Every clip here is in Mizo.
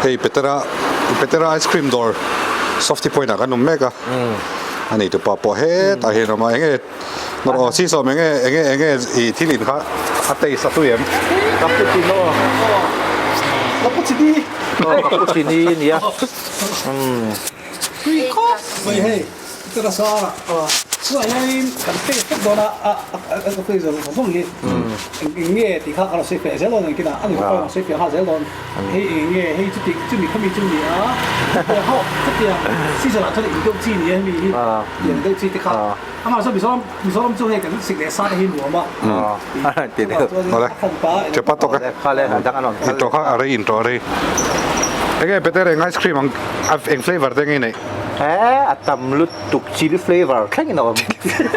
Hei Petera Petera ice cream dawr Softy point ah kan awm mek a a neitu pa pawh hetah hian a awm a enge nawrh aw sisawm enge enge enge ih thil in kha a taste a tui em? Cappuccino Cappuccini aw cappuccini nia Tui khawp mai hei Petera sara chutah hianin kan taste vek dawn a a a ka taste zawng zawng hi eng eng nge tih kha ka lo sawi fiah zel dawn engtin ah a ni pawh ka lo sawi fiah nghal zel dawn. Hei eng nge hei chuti chumi khami chu ni a chutiang ho chutiang season ah chuan in deuh chi ni a hemi hi tiang deuh chi te kha amah chuan Mizoram Mizoram chu hei kan sik leh sa te hi nuam a chuvang chuan a khan pa Chepa tawk e intawh kha a rei intawh a rei enge Peter eng ice cream ang eng flavour te nge i neih? He a tam lutuk chilli flavour thleng in a awm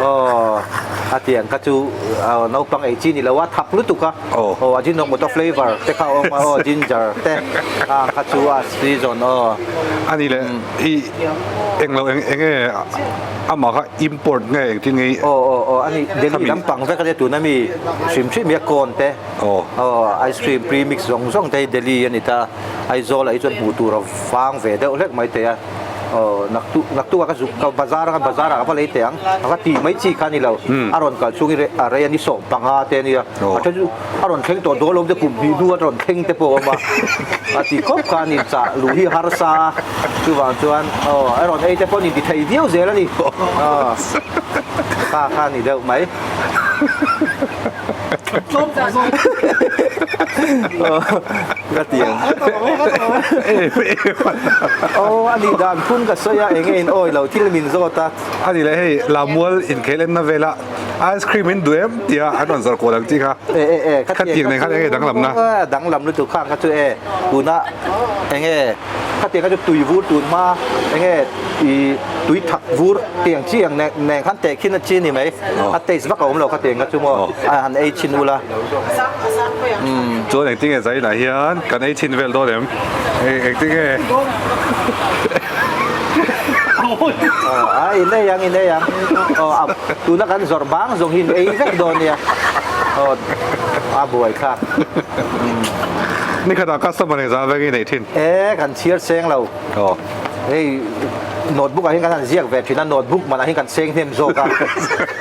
aw a tiang kha chu naupang ei chi ni lo a thak lutuk a. Aw ajinomoto flavour te kha a awm a aw ginger te a kha chu a season aw. A ni leh i englo eng enge amah kha import nge engtin nge i. Aw aw aw a ni Delhi lampang vek a nia tuna mi hrim hrim hi a cone te aw ice cream premix zawng zawng te hi Delhi a ni ta Aizawl ah hi chuan hmuh tur a vang ve deuh hlek mai thei a. Aw naktuk naktuk a ka zuk ka bazar anga bazar ah ka va lei teh ang a va tih mai chi kha a ni lo a rawn kal chhung hi a rei a ni sawm panga te a nia a then chu a rawn thleng tawh dawn lo te kum hnih hnu a rawn thleng te pawh a awm a a ti khawp kha a ni chah luh hi harsa a chuvang chuan aw a rawn ei te pawh a ni ti thei viau zel a ni aw kha kha a ni deuh mai. Ka ti ang. Aw a nih dan phun ka sawi a enge in awi lo thil min zawt a. A ni leh hei Lamual inkhel enna vela ice cream in duh em tia an rawn zawrh kual ang chi kha. E e e Kha tiang nen khan enge danglam na? Danglam lutuk khang kha chu e tuna enge khatiang kha chu tui vur tun hma enge i tui thak vur tiang chi ang nen nen khan tehkhin a chi ni mai a taste vak a awm lo khatiang kha chu maw a han ei chhin ula umm chuan engtin nge zainah hian kan ei chhin vel dawn em engtin nge a in ei ang in ei ang aw a tuna kan zawrh bang zawng hi in ei vek dawn nia aw a buai thlak nikhatah customer engzah veng i neih thin e kan chhiar seng lo Aw. Hei notebook ah hian kan han ziak ve thin a, notebook manah hian kan seng hnem zawk a,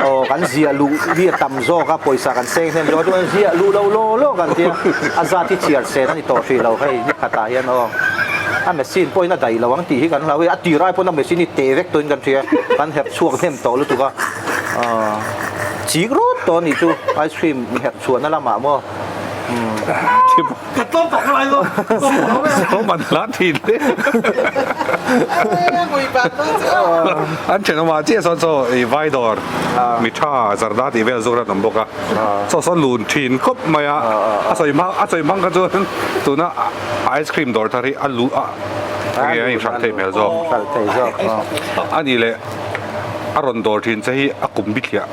aw kan ziah luh hi a tam zawk a, pawisa kan seng hnem zawk a, chuan ziah luh lo law law kan tia, a zat hi chhiar sen a ni tawh hrih lo hei ni khatah hian aw. A machine pawhin a daih lo ang tih hi kan hlau a, a tir ai pawn a machine hi teh vek tawhin kan hria, kan herh chhuak hnem tawh lutuk a, aw chik rawt tawh a nih chu ice cream herh chhuahna lamah maw. Ka tlawm tak lai lo. Tlawm an hla thin te. An thenawm ah chiah sawn chaw i vai dawr mi tha zarda tih vel zawk an awm bawk a. Chaw sawn lun thin khawp mai a. A sawi hmang a sawi hmang kha chuan tuna ice cream dawr thar hi a lu a enge a inhralh theih hmel zawk. A nih leh a rawn dawr thin che hi a kum bithliah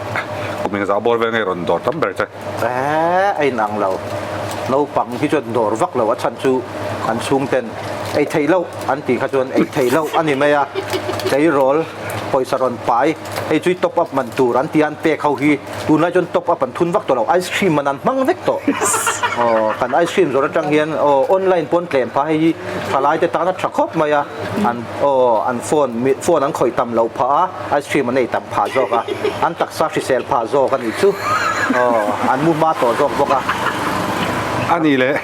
kum engzah bawr vel nge rawn dawr tam ber che. Eeh a inang lo. Naupang hi chuan dawr vak lo a chhan chu an chhungten ei theih loh an tih kha chuan ei theih loh a ni mai a. Tleirawl pawisa rawn pai hei chu i top up man tur an ti a an pek ho hi tunlai chuan top up an thun vak tawh lo ice cream man an hmang vek tawh. Aw kan ice cream zawrh atang hian aw online pawn tlem phah hei hi thalai te tan a tha khawp mai a an aw an phone phone an khawih tam loh phah a. Ice cream an ei tam phah zawk a, an taksa hrisel phah zawk a nih chu. Aw, an mu hma tawh zawk bawk a. A nih leh,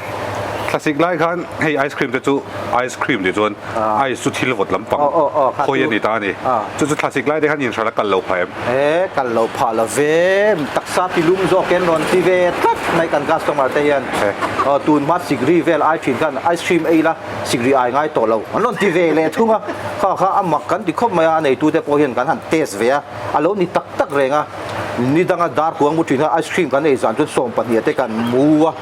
thlasik lai khan hei ice cream te chu ice cream tih chuan ice chu thil vawt lampang khawi a ni ta a ni. Chu chu thlasik lai te khan inhral a kal lo phah em? E, kal lo phah lo ve, taksa ti lum zawk hian rawn ti ve tlat mai kan customer te hian. Aw, tun hma sikri vel ai thin khan ice cream ei la. Sikri ai ngai tawh lo an rawn ti ve leh thung a, kha kha a mak kan ti khawp mai a, a neitute pawh hian kan han test ve a, a lo ni tak tak reng a, ni danga dar kuang mu thin kha ice cream kan ei zan chuan sawm pahnih te kan mu a,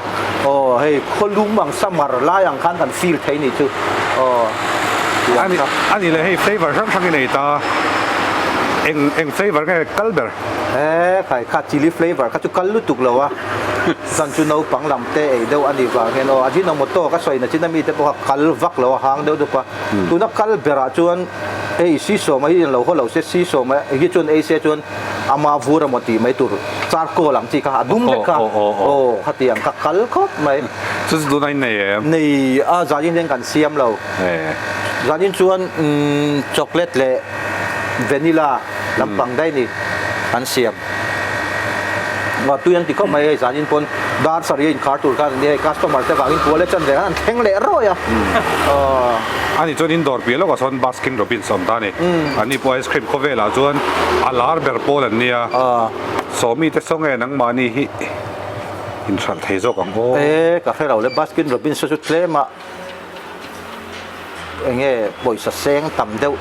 aw hei khawlum ang summer lai ang khan kan feel thei nih chu aw tiang kha. A ni leh hei flavour hrang hrang i nei ta, eng eng flavour nge kal ber? E khai kha chilli flavour kha chu kal lutuk lo a. Chuan chu naupang lam te ei deuh a nih vang hian aw Ajinomoto ka sawi na chin a mite pawh kha kal vak lo a hang deuh deuh a. Tuna kal berah chuan hei sisawma hi lo haw lo se sisawma hi chuan ei se chuan Ama vur emaw tih mai tur charcoal ang chi kha a dum vek kha aw khatiang kha kal khawp mai. Chu chu tunah in nei em? Nei a zanin hian kan siam lo. Zanin chuan chocolate leh vanilla lampang daih ni kan siam. Tui an ti khawp mai hei zanin pawn dar sarih a inkhar tur khan hei customer te vangin pual e chan ve khan an thleng leh rawi a. Ani chuan in dawr piah lawkah sawn Baskin Robbins a awm ta a ni. Anni pawh ice cream khawvelah chuan a lar ber pawl an nia. Sawmi te saw nge nangmahni hi inhralh thei zawk ang aw. E ka hre lo le Baskin Robbins chu tlem a enge pawisa seng tam deuh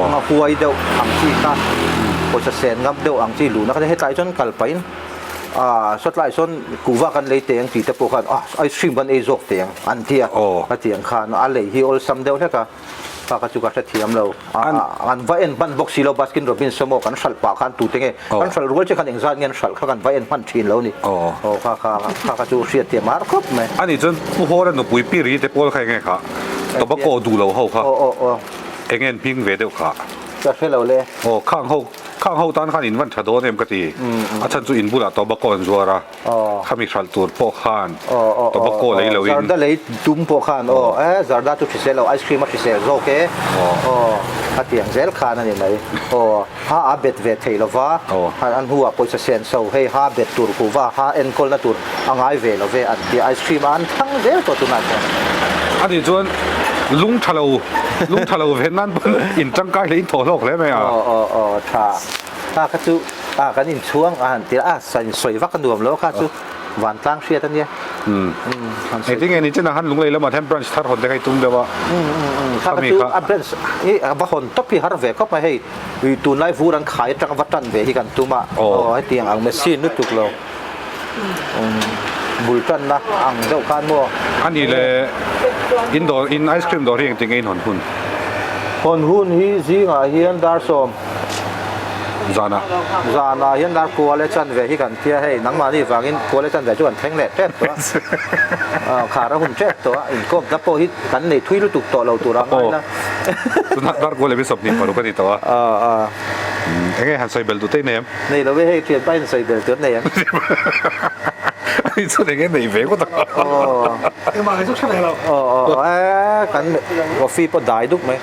anga huai deuh ang chi kha pawisa sen ngam deuh ang chi luhna kha hetlai chuan kal pahin ah sawtlai sawn kuhva kan lei teh ang tih te pawh khan ah ice cream kan ei zawk teh ang an ti a hetiang khan a lei hi awlsam deuh hlek a. Kha kha chu ka hrethiam lo. An va en hman bawk si lo Baskin Robbins emaw kan hralh pah khan tute nge kan hralh rual che khan engzat nge an hralh kha kan va en hman thin lo ni. Aw kha kha kha kha chu hriatthiam har khawp mai. Ani chuan Pu Hawla nupui pi ri te pawl kha enge kha tobacco duh lo ho kha enge an hming ve deuh kha. Ka hre lo le. Aw khang ho khang ho tan khan in van tha dawn em ka ti. A chhan chu in bulah tobacco an zuar a. Khami hralh tur pawh khan tobacco lei loin. Zarda lei tum pawh khan aw e zarda chu hrisel lo ice cream a hrisel zawk e aw a tiang zel khan a ni mai aw ha a bet ve thei lova an hnuah pawisa sen so hei ha bet tur kuhva ha enkawlna tur a ngai ve lo ve an tia ice cream a an thlang zel tawh tunah chuan. A nih chuan lung tha lo lung tha lo ve nan pawn in tangkai hle in thaw hlawk hle mai a. Aw aw aw tha. A kha chu a kan inchhuang a han ti a, a insawi vak a nuam lo kha chu vantlang hriat a nia. Umm engtin nge ni chenah khan Lunglei lamah hian branch thar hawn te kha i tum deuh a. Kha kha chu a branch hi a va hawn tawp hi har ve khawp mai hei tunlai vur an khai atang va tan ve hi kan tum a aw hetiang ang machine lutuk lo bul tanna ang deuh khan maw. A nih le in dawr in ice cream dawr hi engtin nge in hawn hun? Hawn hun hi zingah hian dar sawm. Zanah. Zanah hian dar kual e chan ve hi kan tia hei nangmahni vangin kual e chan ve chu kan thleng leh tep tawh a khar a hun tep tawh a inkawmna pawh hi kan nei thui lutuk tawh lo tur a ngai la. Tunah dar kual leh 25 a ni tawh a. Enge han sawi bel duh te i nei em? Nei lo e hei thianpa in sawi bel tur nei em? Ani chuan enge nei ve ngawt ang. Engmah hi chu hre ve lo. Aw aw kan coffee pawh dai dup mai.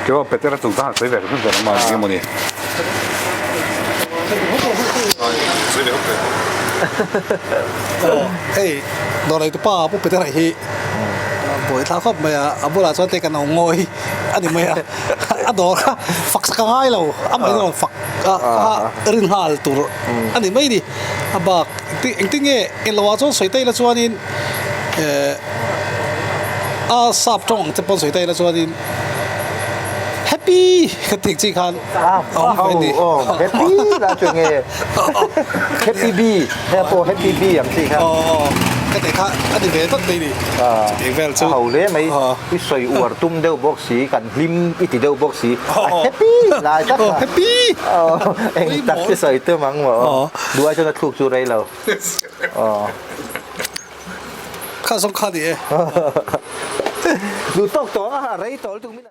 Keimah Petera chung khan sawi ve hrim hrim ang eng emaw ni. Sawi ve hawk ve. Aw hei dawr nei tupa Pu Petera hi buai thla khawp mai a, a bulah chuan te kan lo ngawi a ni mai a, a dawr kha fak sak a ngai lo, amah in a rawn fak a kha rin nghal tur a ni mai a ni. A bak engtin nge englo ah chuan sawi ta ila chuanin eh a sap tawng ang te pawn sawi ta ila chuanin happy ka tih chi khan a awm ve a ni. Happy lah chu nge happy bee hei pawh happy bee ang chi kha. Aw ka tih kha a ni ve tlat mai ni chutiang vel chu. A ho hle mai i sawi uar tum deuh bawk si kan hlim i ti deuh bawk si a happy lai tak a. Happy. Eng tak chu sawi tum ang maw duh ai chuan a thluk chu rei lo. Kha zawng kha ni e. Duh tawk tawh a rei tawh lutuk min.